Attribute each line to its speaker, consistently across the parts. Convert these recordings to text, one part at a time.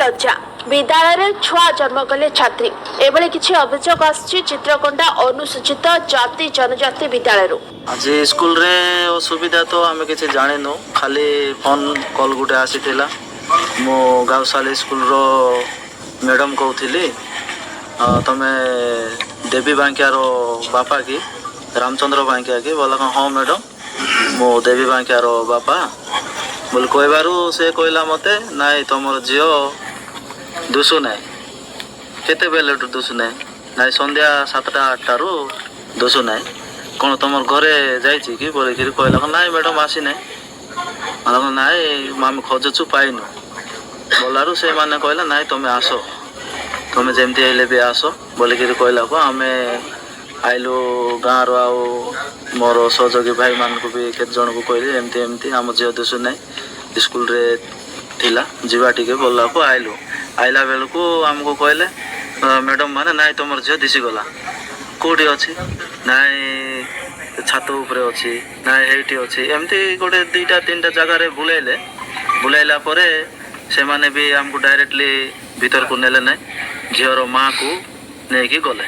Speaker 1: ଲଜ୍ଜା। ବିଦ୍ୟାଳୟରେ ଛୁଆ ଜନ୍ମ କଲେ ଛାତ୍ରୀ। ଏଭଳି କିଛି ଅଭିଯୋଗ ଆସିଛି ଚିତ୍ରକୋଣ୍ଡା ଅନୁସୂଚିତ ଜାତି ଜନଜାତି ବିଦ୍ୟାଳୟରୁ।
Speaker 2: ଆଜି ସ୍କୁଲରେ ଅସୁବିଧା ତ ଆମେ କିଛି ଜାଣିନୁ, ଖାଲି ଫୋନ୍ କଲ୍ ଗୋଟେ ଆସିଥିଲା। ମୁଁ ଗାଉସାଲି ସ୍କୁଲର ମ୍ୟାଡ଼ାମ୍ କହୁଥିଲି। ତମେ ଦେବୀ ବାଙ୍କିଆର ବାପା କି, ରାମଚନ୍ଦ୍ର ବାଙ୍କିଆ କି? ବୋଲା ହଁ ମ୍ୟାଡ଼ାମ୍, ମୁଁ ଦେବୀ ବାଙ୍କିଆର ବାପା ବୋଲି କହିବାରୁ ସେ କହିଲା ମୋତେ, ନାଇଁ ତମର ଝିଅ ଦୁଶୁ ନାହିଁ। କେତେବେଳଠୁ ଦୁଶୁ ନାହିଁ? ନାଇଁ ସନ୍ଧ୍ୟା 7ଟା 8ଟାରୁ ଦୁଶୁ ନାହିଁ। କ'ଣ ତମର ଘରେ ଯାଇଛି କି ବୋଲିକିରି କହିଲା। ନାଇଁ ମ୍ୟାଡ଼ାମ୍ ଆସିନାହିଁ। ନାଇଁ ଆମେ ଖୋଜୁଛୁ ପାଇନୁ ବୋଲାରୁ ସେମାନେ କହିଲେ ନାଇଁ ତମେ ଆସ, ତମେ ଯେମିତି ହେଲେ ବି ଆସ ବୋଲିକିରି କହିଲାକୁ ଆମେ ଆଇଲୁ ଗାଁର। ଆଉ ମୋର ସହଯୋଗୀ ଭାଇମାନଙ୍କୁ ବି କେତେ ଜଣକୁ କହିଲି ଏମିତି ଏମିତି ଆମ ଝିଅ ଦୁଶୁ ନାହିଁ, ସ୍କୁଲରେ ଥିଲା, ଯିବା ଟିକେ ବୋଲାକୁ ଆଇଲୁ। ଆଇଲା ବେଳକୁ ଆମକୁ କହିଲେ ମ୍ୟାଡ଼ାମ୍ ମାନେ ନାଇଁ ତମର ଝିଅ ଦିଶିଗଲା। କେଉଁଠି ଅଛି? ନାଇଁ ଛାତ ଉପରେ ଅଛି, ନାଇଁ ଏଇଠି ଅଛି। ଏମିତି ଗୋଟେ 2ଟା 3ଟା ଜାଗାରେ ବୁଲେଇଲେ। ବୁଲାଇଲା ପରେ ସେମାନେ ବି ଆମକୁ ଡାଇରେକ୍ଟଲି ଭିତରକୁ ନେଲେ ନାହିଁ, ଝିଅର ମାଆକୁ ନେଇକି ଗଲେ।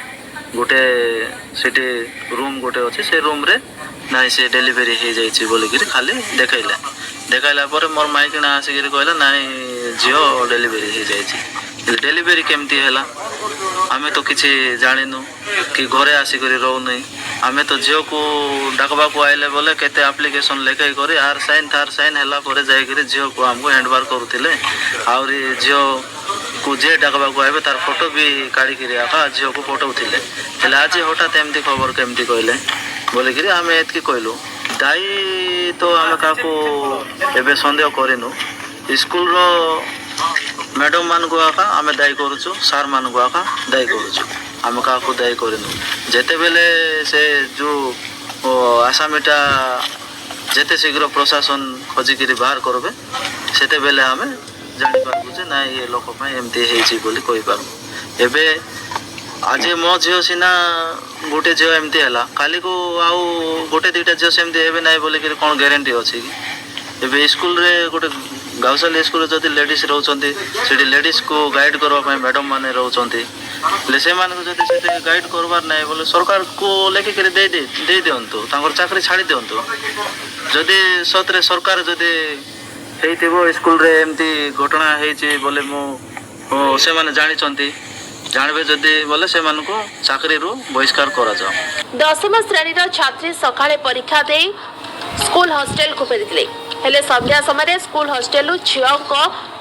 Speaker 2: ଗୋଟେ ସେଠି ରୁମ୍ ଗୋଟେ ଅଛି, ସେ ରୁମ୍ରେ ନାଇଁ ସେ ଡେଲିଭରି ହେଇଯାଇଛି ବୋଲିକିରି ଖାଲି ଦେଖାଇଲେ। ଦେଖାଇଲା ପରେ ମୋର ମାଇକିଣା ଆସିକିରି କହିଲା ନାଇଁ ଝିଅ ଡେଲିଭରି ହେଇଯାଇଛି। ହେଲେ ଡେଲିଭରି କେମିତି ହେଲା ଆମେ ତ କିଛି ଜାଣିନୁ କି ଘରେ ଆସିକରି ରହୁନି। ଆମେ ତ ଝିଅକୁ ଡାକବାକୁ ଆଇଲେ ବୋଲେ କେତେ ଆପ୍ଲିକେସନ୍ ଲେଖାଇ କରି ଆର ସାଇନ୍ ତାର ସାଇନ୍ ହେଲା ପରେ ଯାଇକରି ଝିଅକୁ ଆମକୁ ହ୍ୟାଣ୍ଡଓଭର କରୁଥିଲେ। ଆହୁରି ଝିଅକୁ ଯିଏ ଡାକବାକୁ ଆଇବେ ତାର ଫଟୋ ବି କାଢ଼ିକିରି ଏକା ଝିଅକୁ ପଠଉଥିଲେ। ହେଲେ ଆଜି ହଠାତ୍ ଏମିତି ଖବର କେମିତି କହିଲେ ବୋଲିକିରି ଆମେ ଏତିକି କହିଲୁ। ଦାୟୀ ତ ଆମେ କାହାକୁ ଏବେ ସନ୍ଦେହ କରିନୁ। ସ୍କୁଲର ମ୍ୟାଡ଼ାମ୍ ମାନଙ୍କୁ ଏକା ଆମେ ଦାୟୀ କରୁଛୁ, ସାର୍ ମାନଙ୍କୁ ଏକା ଦାୟୀ କରୁଛୁ, ଆମେ କାହାକୁ ଦାୟୀ କରିନୁ। ଯେତେବେଳେ ସେ ଯେଉଁ ଆସାମୀଟା ଯେତେ ଶୀଘ୍ର ପ୍ରଶାସନ ଖୋଜିକିରି ବାହାର କରିବେ, ସେତେବେଳେ ଆମେ ଜାଣିପାରିବୁ ଯେ ନାଇଁ ଏ ଲୋକ ପାଇଁ ଏମିତି ହେଇଛି ବୋଲି କହିପାରିବୁ। ଏବେ ଆଜି ମୋ ଝିଅ ସିନା ଗୋଟେ ଝିଅ ଏମିତି ହେଲା, କାଲିକୁ ଆଉ ଗୋଟେ 2ଟା ଝିଅ ସେମିତି ହେବେ ନାହିଁ ବୋଲିକିରି କ'ଣ ଗ୍ୟାରେଣ୍ଟି ଅଛି କି? ଏବେ ସ୍କୁଲରେ ଗୋଟେ ଗାଉସାଲି ସ୍କୁଲରେ ଯଦି ଲେଡ଼ିସ୍ ରହୁଛନ୍ତି, ସେଠି ଲେଡ଼ିସ୍କୁ ଗାଇଡ଼ କରିବା ପାଇଁ ମ୍ୟାଡ଼ାମ୍ ମାନେ ରହୁଛନ୍ତି। ହେଲେ ସେମାନଙ୍କୁ ଯଦି ସେଠି ଗାଇଡ଼ କରବାର ନାହିଁ ବୋଲେ ସରକାରକୁ ଲେଖିକିରି ଦେଇ ଦିଅନ୍ତୁ, ତାଙ୍କର ଚାକିରି ଛାଡ଼ି ଦିଅନ୍ତୁ। ଯଦି ସତରେ ସରକାର ଯଦି ହେଇଥିବ ସ୍କୁଲରେ ଏମିତି ଘଟଣା ହେଇଛି ବୋଲେ ମୁଁ ସେମାନେ ଜାଣିଛନ୍ତି, ଜାଣିବେ ଯଦି ବୋଲେ ସେମାନଙ୍କୁ ଚାକିରିରୁ ବହିଷ୍କାର କରାଯାଉ।
Speaker 1: ଦଶମ ଶ୍ରେଣୀର ଛାତ୍ରୀ ସକାଳେ ପରୀକ୍ଷା ଦେଇ ସ୍କୁଲ ହଷ୍ଟେଲକୁ ଫେରିଥିଲେ। ହେଲେ ସନ୍ଧ୍ୟା ସମୟରେ ସ୍କୁଲ ହଷ୍ଟେଲରୁ ଝିଅଙ୍କ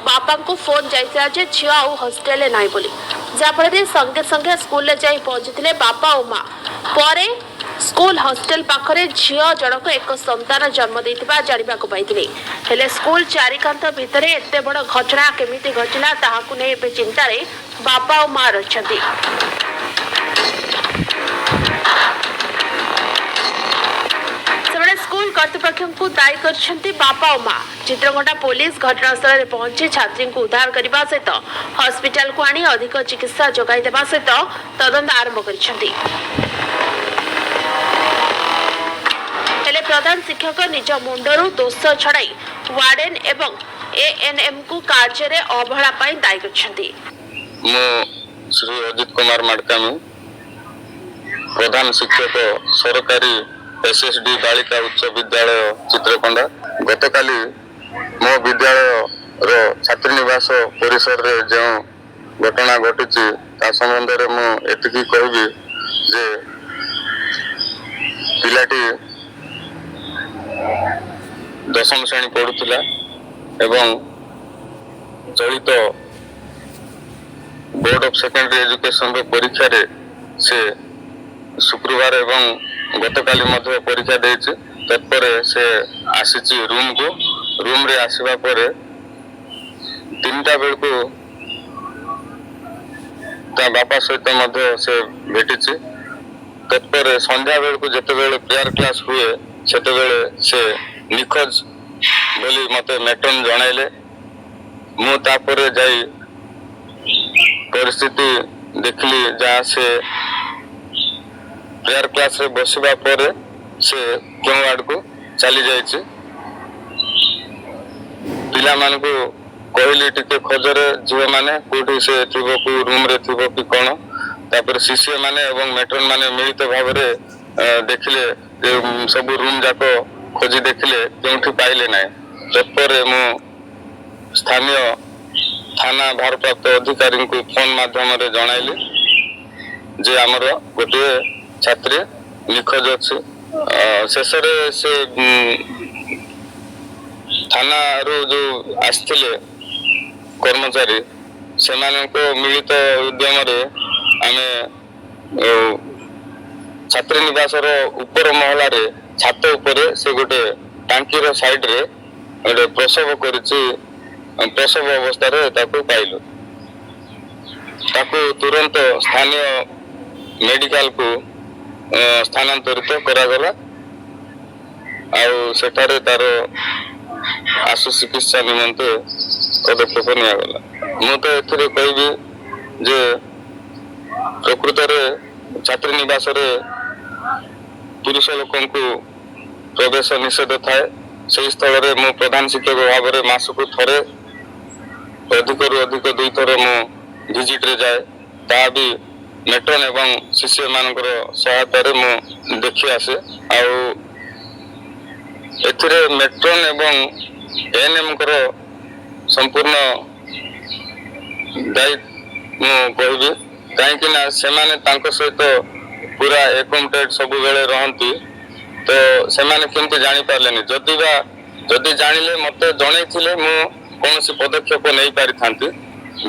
Speaker 1: ବାପାଙ୍କୁ ଫୋନ୍ ଯାଇଥିଲା ଯେ ଝିଅ ଆଉ ହଷ୍ଟେଲରେ ନାହିଁ ବୋଲି। ଯାହାଫଳରେ ସଙ୍ଗେ ସଙ୍ଗେ ସ୍କୁଲରେ ଯାଇ ପହଞ୍ଚିଥିଲେ ବାପା ଓ ମା। ପରେ ସ୍କୁଲ ହଷ୍ଟେଲ ପାଖରେ ଝିଅ ଜଣକ ଏକ ସନ୍ତାନ ଜନ୍ମ ଦେଇଥିବା ଜାଣିବାକୁ ପାଇଥିଲେ। ହେଲେ ସ୍କୁଲ ଚାରିକାନ୍ଥ ଭିତରେ ଏତେ ବଡ଼ ଘଟଣା କେମିତି ଘଟିଲା ତାହାକୁ ନେଇ ଏବେ ଚିନ୍ତାରେ ବାପା ଓ ମା ରହିଛନ୍ତି। ସେବେଳେ ସ୍କୁଲ କର୍ତ୍ତୃପକ୍ଷଙ୍କୁ ଦାୟୀ କରିଛନ୍ତି ବାପା ଓ ମା। ଚିତ୍ରକୋଣ୍ଡା ପୋଲିସ ଘଟଣାସ୍ଥଳରେ ପହଞ୍ଚି ଛାତ୍ରୀଙ୍କୁ ଉଦ୍ଧାର କରିବା ସହିତ ହସ୍ପିଟାଲକୁ ଆଣି ଅଧିକ ଚିକିତ୍ସା ଯୋଗାଇ ଦେବା ସହିତ ତଦନ୍ତ ଆରମ୍ଭ କରିଛନ୍ତି। ହେଲେ ପ୍ରଧାନ ଶିକ୍ଷକ ନିଜ ମୁଣ୍ଡରୁ ଦୋଷ ଛଡ଼ାଇ ୱାର୍ଡେନ୍ ଏବଂ ଏଏନ୍ଏମ୍କୁ କାର୍ଯ୍ୟରେ ଅବହେଳା ପାଇଁ ଦାୟୀ କରିଛନ୍ତି।
Speaker 3: ମୁଁ ଶ୍ରୀ ଅଜିତ କୁମାର ମାଡକାମୀ, ପ୍ରଧାନ ଶିକ୍ଷକ, ସରକାରୀ ଏସ୍ଏସ୍ଡି ବାଳିକା ଉଚ୍ଚ ବିଦ୍ୟାଳୟ ଚିତ୍ରକୋଣ୍ଡା। ଗତକାଲି ମୋ ବିଦ୍ୟାଳୟର ଛାତ୍ରୀନିବାସ ପରିସରରେ ଯେଉଁ ଘଟଣା ଘଟିଛି ତା ସମ୍ବନ୍ଧରେ ମୁଁ ଏତିକି କହିବି ଯେ ପିଲାଟି ଦଶମ ଶ୍ରେଣୀ ପଢୁଥିଲା ଏବଂ ଚଳିତ ବୋର୍ଡ ଅଫ୍ ସେକେଣ୍ଡାରୀ ଏଜୁକେସନର ପରୀକ୍ଷାରେ ସେ ଶୁକ୍ରବାର ଏବଂ ଗତକାଲି ମଧ୍ୟ ପରୀକ୍ଷା ଦେଇଛି। ତତ୍ପରେ ସେ ଆସିଛି ରୁମକୁ। ରୁମରେ ଆସିବା ପରେ 3ଟା ବେଳକୁ ତା ବାପା ସହିତ ମଧ୍ୟ ସେ ଭେଟିଛି। ତତ୍ପରେ ସନ୍ଧ୍ୟା ବେଳକୁ ଯେତେବେଳେ ପ୍ରେୟାର କ୍ଲାସ ହୁଏ ସେତେବେଳେ ସେ ନିଖୋଜ ବୋଲି ମୋତେ ମେଟ୍ରନ୍ ଜଣାଇଲେ। ମୁଁ ତାପରେ ଯାଇ ପରିସ୍ଥିତି ଦେଖିଲି, ଯାହା ସେ ପ୍ରେୟାର କ୍ଲାସରେ ବସିବା ପରେ ସେ କେଉଁ ଆଡ଼କୁ ଚାଲି ଯାଇଛି। ପିଲାମାନଙ୍କୁ କହିଲି ଟିକେ ଖୋଜରେ ଝିଅମାନେ, କୋଉଠି ସେ ଥିବ, କୋଉ ରୁମରେ ଥିବ କି କଣ। ତାପରେ ଶିଷ୍ୟ ମାନେ ଏବଂ ମେଟ୍ରନ ମାନେ ମିଳିତ ଭାବରେ ଦେଖିଲେ ଯେ ସବୁ ରୁମ ଯାକ ଖୋଜି ଦେଖିଲେ, କେଉଁଠି ପାଇଲେ ନାହିଁ। ତତ୍ପରେ ମୁଁ ସ୍ଥାନୀୟ ଥାନା ଭାରପ୍ରାପ୍ତ ଅଧିକାରୀଙ୍କୁ ଫୋନ ମାଧ୍ୟମରେ ଜଣାଇଲି ଯେ ଆମର ଗୋଟିଏ ଛାତ୍ରୀ ନିଖୋଜ ଅଛି। ଶେଷରେ ସେ ଥାନାରୁ ଯୋଉ ଆସିଥିଲେ କର୍ମଚାରୀ, ସେମାନଙ୍କ ମିଳିତ ଉଦ୍ୟମରେ ଆମେ ଛାତ୍ରୀ ନିବାସର ଉପର ମହଲାରେ ଛାତ ଉପରେ ସେ ଗୋଟେ ଟାଙ୍କିର ସାଇଡରେ ଗୋଟେ ପ୍ରସବ କରିଛି। ପ୍ରସବ ଅବସ୍ଥାରେ ତାକୁ ପାଇଲୁ। ତାକୁ ତୁରନ୍ତ ସ୍ଥାନୀୟ ମେଡିକାଲକୁ ସ୍ଥାନାନ୍ତରିତ କରାଗଲା ଆଉ ସେଠାରେ ତାର ଆଶୁ ଚିକିତ୍ସା ନିମନ୍ତେ ପଦକ୍ଷେପ ନିଆଗଲା। ମୁଁ ତ ଏଥିରେ କହିବି ଯେ ପ୍ରକୃତରେ ଛାତ୍ରୀ ନିବାସରେ ପୁରୁଷ ଲୋକଙ୍କୁ ପ୍ରବେଶ ନିଷେଧ ଥାଏ। ସେହି ସ୍ଥଳରେ ମୁଁ ପ୍ରଧାନ ଶିକ୍ଷକ ଭାବରେ ମାସକୁ ଥରେ, ଅଧିକରୁ ଅଧିକ ଦୁଇଥର ମୁଁ ଭିଜିଟରେ ଯାଏ। ତାହା ବି ମେଟ୍ରନ୍ ଏବଂ ଶିଷ୍ୟମାନଙ୍କର ସହାୟତାରେ ମୁଁ ଦେଖି ଆସେ। ଆଉ ଏଥିରେ ମେଟ୍ରନ୍ ଏବଂ ଏଏନ୍ଏମ୍ଙ୍କର ସମ୍ପୂର୍ଣ୍ଣ ଦାୟୀ ମୁଁ କହିବି, କାହିଁକି ନା ସେମାନେ ତାଙ୍କ ସହିତ ପୁରା ଏକମଟେଡ୍ ସବୁବେଳେ ରହନ୍ତି। ତ ସେମାନେ କେମିତି ଜାଣିପାରିଲେନି? ଯଦି ବା ଯଦି ଜାଣିଲେ ମୋତେ ଜଣେଇଥିଲେ ମୁଁ କୌଣସି ପଦକ୍ଷେପ ନେଇପାରିଥାନ୍ତି।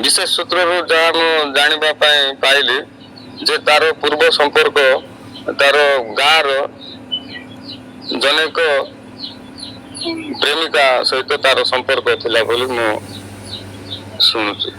Speaker 3: ବିଶେଷ ସୂତ୍ରରୁ ଯାହା ମୁଁ ଜାଣିବା ପାଇଁ ପାଇଲି ଯେ ତାର ପୂର୍ବ ସମ୍ପର୍କ ତାର ଗାଁର ଜଣେକ ପ୍ରେମିକା ସହିତ ତାର ସମ୍ପର୍କ ଥିଲା ବୋଲି ମୁଁ ଶୁଣୁଛି।